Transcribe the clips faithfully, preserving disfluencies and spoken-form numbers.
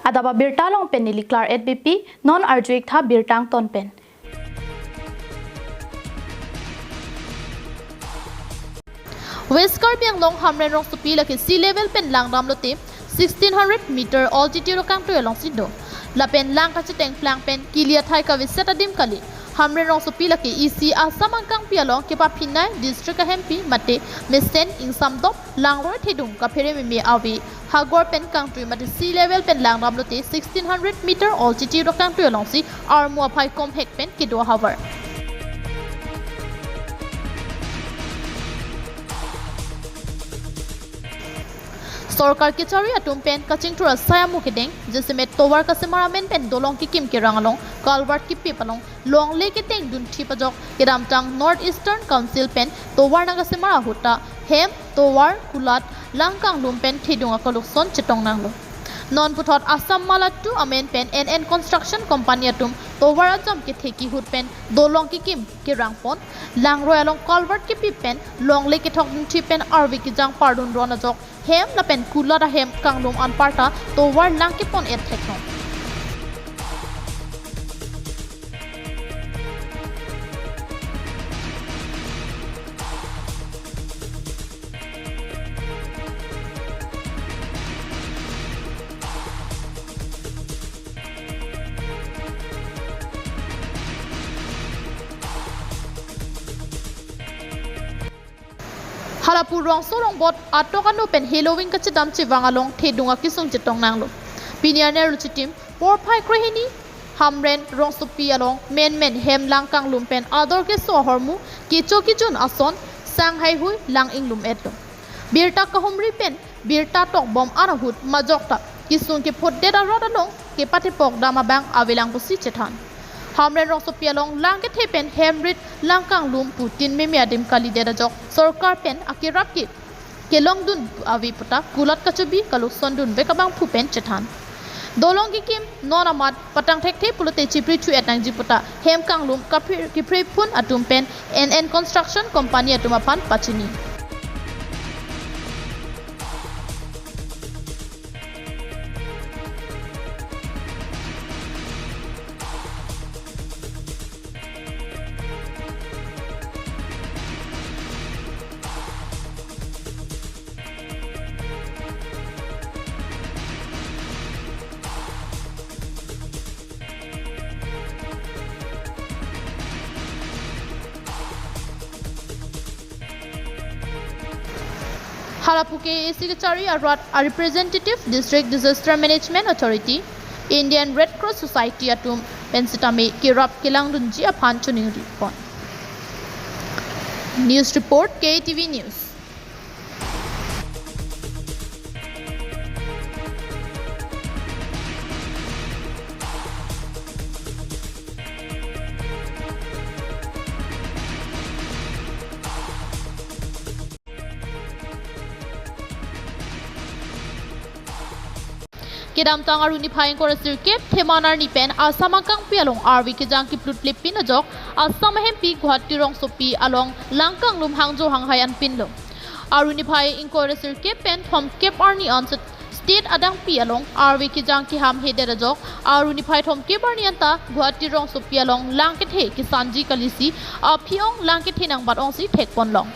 Adap abirta along pen neli Klar et B P, non arju-ik tha birta angton pen. West Karbi Anglong Hamren rongsopi lake sea level pen langdamlote sixteen hundred meter altitude akangtui alongsi do. Lapen lang kachetengplang pen kili athai kaveset adim kali. Hamren rongsopi lake isi Assam angkangpi along kepaphinai district ahempi mate mesen ingsamdop langroi thedung kaphere meme ave. Hagor pen kangtui mate sea level pen langdamlote sixteen hundred meter altitude akangtui alongsi armu aphai komhek pen kedo ahavar. Sorkar kechari atum pen kachingthur asai amu kedeng, jasemet tovar kasemar amen pen dolong kekim kerang along, culvert kepip along, longle keteng dunthip ajok, kedamtang North Eastern Council pen tovar nangkasemar ahut ta hem, tovar, kulat, lang kanglum pen thedung akalukson chetong nanglo. Non puthot Assam Mala two amen pen N N Construction Company atum tovar ajam kethe kehut pen dolong kekim kerangpon, langroi along culvert kepip pen, longle kethok dunthip pen arve kejang pardun ron ajok, hem lapen kulat ahem kanglum anparta tovar lang kepon-et theklong. Hala pu rongso rongbot atok ano pen heloving kachedam chevang along thedung akesung chetong nanglo. Pini anerlo chitim porphai krehini Hamren rongsopi along menmen hem lang kanglum pen ador keso ahormu kecho kejun ason sang haihui lang inglum-etlo. Birta kahumri pen birta tokbom an ahut majok ta kesung kephodet arot along kepatepok dam abang avelang pusi chethan. Hamren rongsopi along lang kethe pen hemrit lang kanglum pu tin meme adim kalidet ajok sorkar pen akerap ke kelongdun ave puta kulat kachobi kalukson dunvek abangphu pen chethan. Dolong kekim non amat patang thekthe pulote chipri chu-et nangji puta hem kanglum kapri kipri phun atum pen N N Construction Company atum aphan pachini. Hala pu K A A C kechari arat a representative District Disaster Management Authority, Indian Red Cross Society atum pen sitame kerap kelangdunji aphan choningri pon. News report, K A T V News. Kedamtang Arni phai ingkoi ra sirkep Thema arni pen Assam angkangpi along arve kejang kiplut lepin ajok Assam ahempi Guwahati rongsopi along lang kanglum hangjo hanghai anpinlo. Arni phai ingkoi ra sirkep pen thomkep arni an state adangpi along arve kejang keham hedet ajok Arni phai thomkep arni anta Guwahati rongsopi along lang kethe kesanji kalisi aphi-ong lang kethe nangbat-ongsi thekponlong.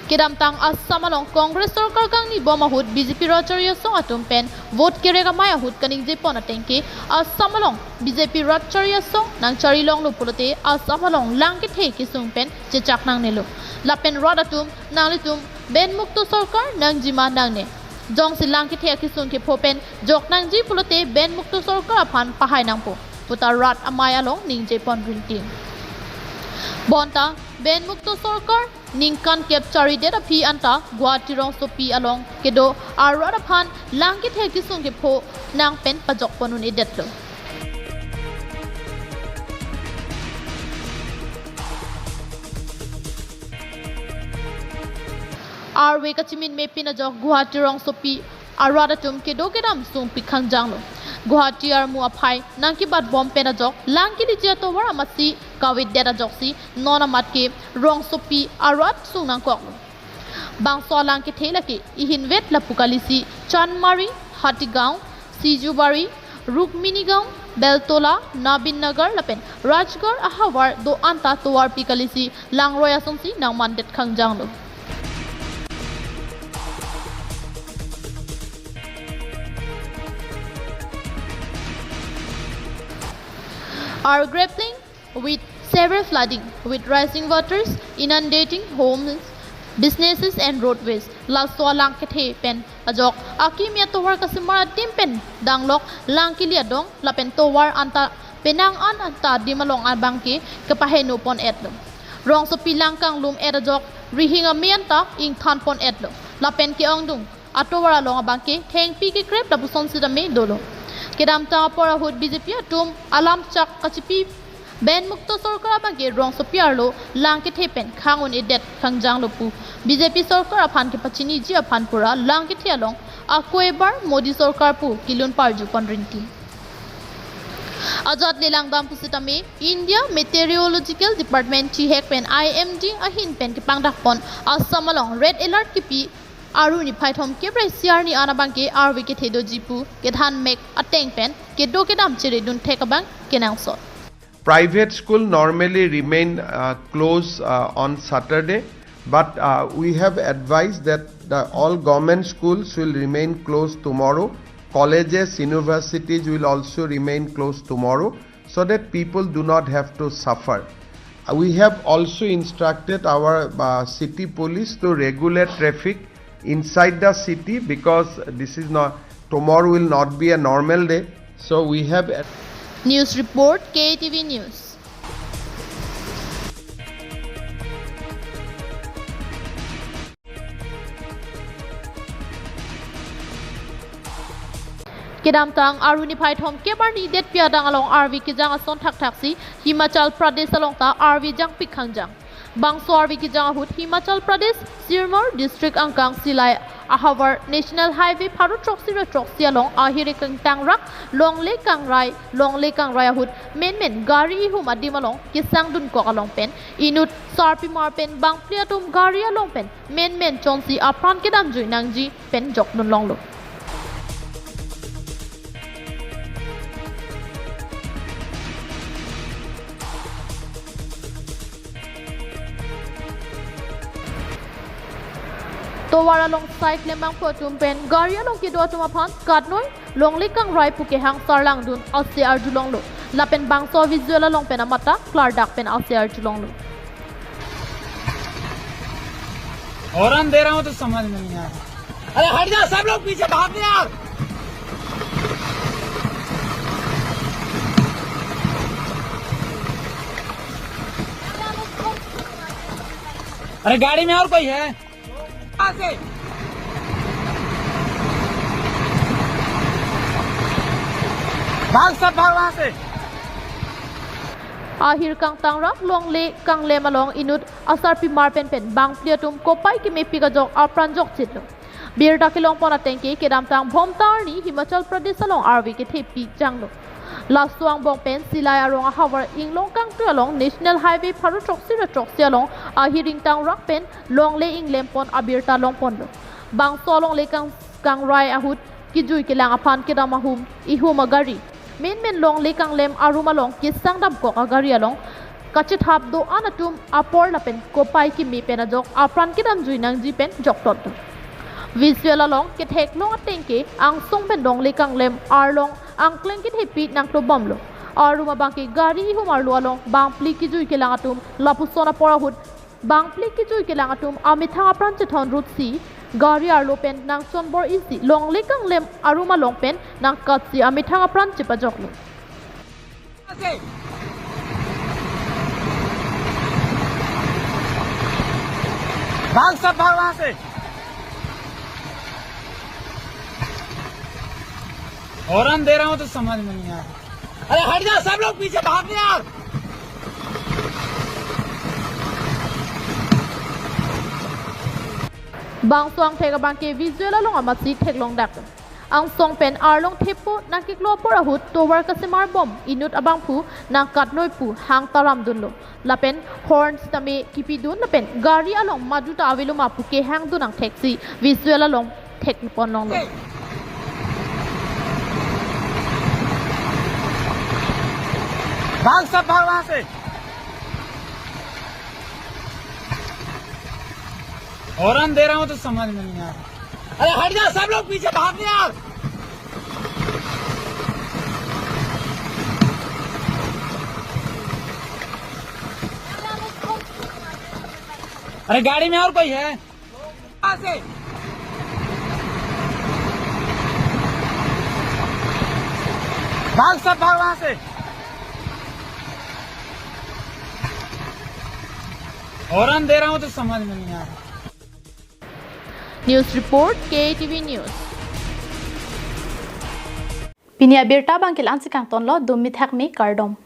Kedamtang Assam along Congress sorkar kangni bom ahut B J P rat chari asong atum pen vote kerek amei ahut kaningjepon atengke Assam along B J P rat chari asong nangcharilonglo pulote Assam along lang kethe kesung pen chechak nangnelo. Lapen rat atum nanglitum ben mukto sorkar nangjima nangne. Jongsi lang kethe akesung kepho pen jok nangji pulote ben mukto sorkar aphan pahai nangpo puta rat amei along ningjepon rinti. Bonta ben mukto sorkar ningkan kep charidet aphi anta Guwahati rongsopi along kedo arat aphan lang kethe kesung kepho nang pen pajokpon un-edetlo. Arve kachimin mepin ajok Guwahati rongsopi arat atum kedo kedam sungpik khangjanglo. Guwahati armu aphai nangkebat bom pen ajok lang keliji atovar amatsi kavedet ajoksi non amat ke rongsopi arat sung nangkoklo. Bangso alang kethe lake ihinvet lapu kalisi Chandmari, Hatigaon, Sijubari, Rukminigaon, Beltola, Nabin Nagar lapen Rajgarh ahavar do-an ta tovarpi kalisi langroi asonsi nangmandet khangjanglo. Are grappling with severe flooding, with rising waters inundating homes, businesses and roadways. Laso alang kethe pen ajok akimi atovar kasemar adim pen danglok lang kili adong lapen tovar anta penang an anta adim along abangke kepaheno pon etlo. Rongsopi lang kanglum et ajok rihing ame anta ingthan pon etlo. Lapen ke-ongdung atovar along abangke thengpi kekrep lapuson sitame dolo. Kedamtang apor ahut B J P atum alam chak kachipi Benmukto Sorkar abangke rongsopi arlo lang kethe pen khang un-edet khangjanglo pu B J P sorkar aphan kepachiniji aphan pura lang kethe along ako ebar Modi sorkar pu kelun parju pon rinti. Ajat le langdam pusitame India Meteorological Department chihek pen I M D ahin pen kepangdak pon Assam along red alert kepi aru niphai thomkep ra isi arni an abangke arve kethe doji pu kethan mek ateng pen kedo kedam chiridun thek abang kenangsot. Private school normally remain uh, closed uh, on Saturday, but uh, we have advised that the, all government schools will remain closed tomorrow. Colleges, universities will also remain closed tomorrow so that people do not have to suffer. Uh, We have also instructed our uh, city police to regulate traffic inside the city because this is not, tomorrow will not be a normal day. So we have News report, K T V News. Kedamtang aru niphai thomkep arni detpi adang along arve kejang ason thakthaksi Himachal Pradesh along ta arve jangpik khangjang. Bangso arve kejang ahut Himachal Pradesh, Sirmaur district angkang Silai ahavar National Highway pharo throksi ra throksi along ahir ingtangrak longle kangrai, longle kangrai ahut menmen gari ihum adim along kesangdun kok along pen inut sarpimar pen bangphli atum gari along pen menmen chonsi apran kedamjui nangji pen jokdun longlo. Tovar along sai klembangphu atum pen gari along kedo atum aphan katnoi longle kangrai pu kehang sarlangdun ase arjulonglo. Lapen bangso visual along pen amata klardak pen ase arjulonglo. Horn दे रहा हूँ तो समझ में नहीं आ रहा। अरे हट जा, सब लोग पीछे भाग गए यार। अरे गाड़ी में और कोई है? वहाँ से। भाग, सब भाग वहाँ से। Ahir kangtangrak longle kanglem along inut asarpimar pen pen bangphli atum kopai kemepik ajok apran jokchitlo. Birta kelongpon atengke kedamtang Bhomta arni Himachal Pradesh along arve kethepi janglo. Laso angbong pen Silai arong ahavar inglong kangtui along National Highway pharo throksi ra throksi along ahir ingtangrak pen longle inglempon abirta longponlo. Bangso longle kang kangrai ahut kejui kelang aphan kedam ahum ihum agari. Menmen longle kanglem arum along kesang damkok agari along kachethap do-an atum apor lapen kopai keme pen ajok apran kedamjui nangji pen joktot. Visual along ketheklong atengke angsong pen longle kanglem arlong angkleng kethepi nangklobomlo. Arum abangke gari ihum arlo along bangphli kejui kelang atum lapuson apor ahut bangphli kejui kelang atum amethang apran chethon rutsi gari arlo pen nangchonbor isi longle kanglem arum along pen nangkatsi amethang apran chepajoklo. भाग, सब भाग वहां से। हॉर्न दे रहा हूँ तो समझ में नहीं आ रहा। अरे हट जा, सब लोग पीछे भाग यार। Bangso angthek abangke visual along amatsi theklongdak. Angsong pen arlong thepo nangkiklo apor ahut tovar kasemar bom inut abangphu nangkatnoi pu hang taram dunlo. Lapen horn sitame kipidun lapen gari along madu ta avelo ma pu kehang dun angthek si visual along thek pon longlo. भाग सब, भाग वहां से। हॉर्न दे रहा हूं तो समझ में नहीं आ रहा। अरे हट जा, सब लोग पीछे भाग यार। अरे गाड़ी में और कोई है? वहां से भाग, सब भाग वहां से। हॉर्न दे रहा हूं तो समझ में नहीं आ रहा। News report, K A T V News. Pini abirta abang ke la-an si kangtonlo, dum mithak me kardom.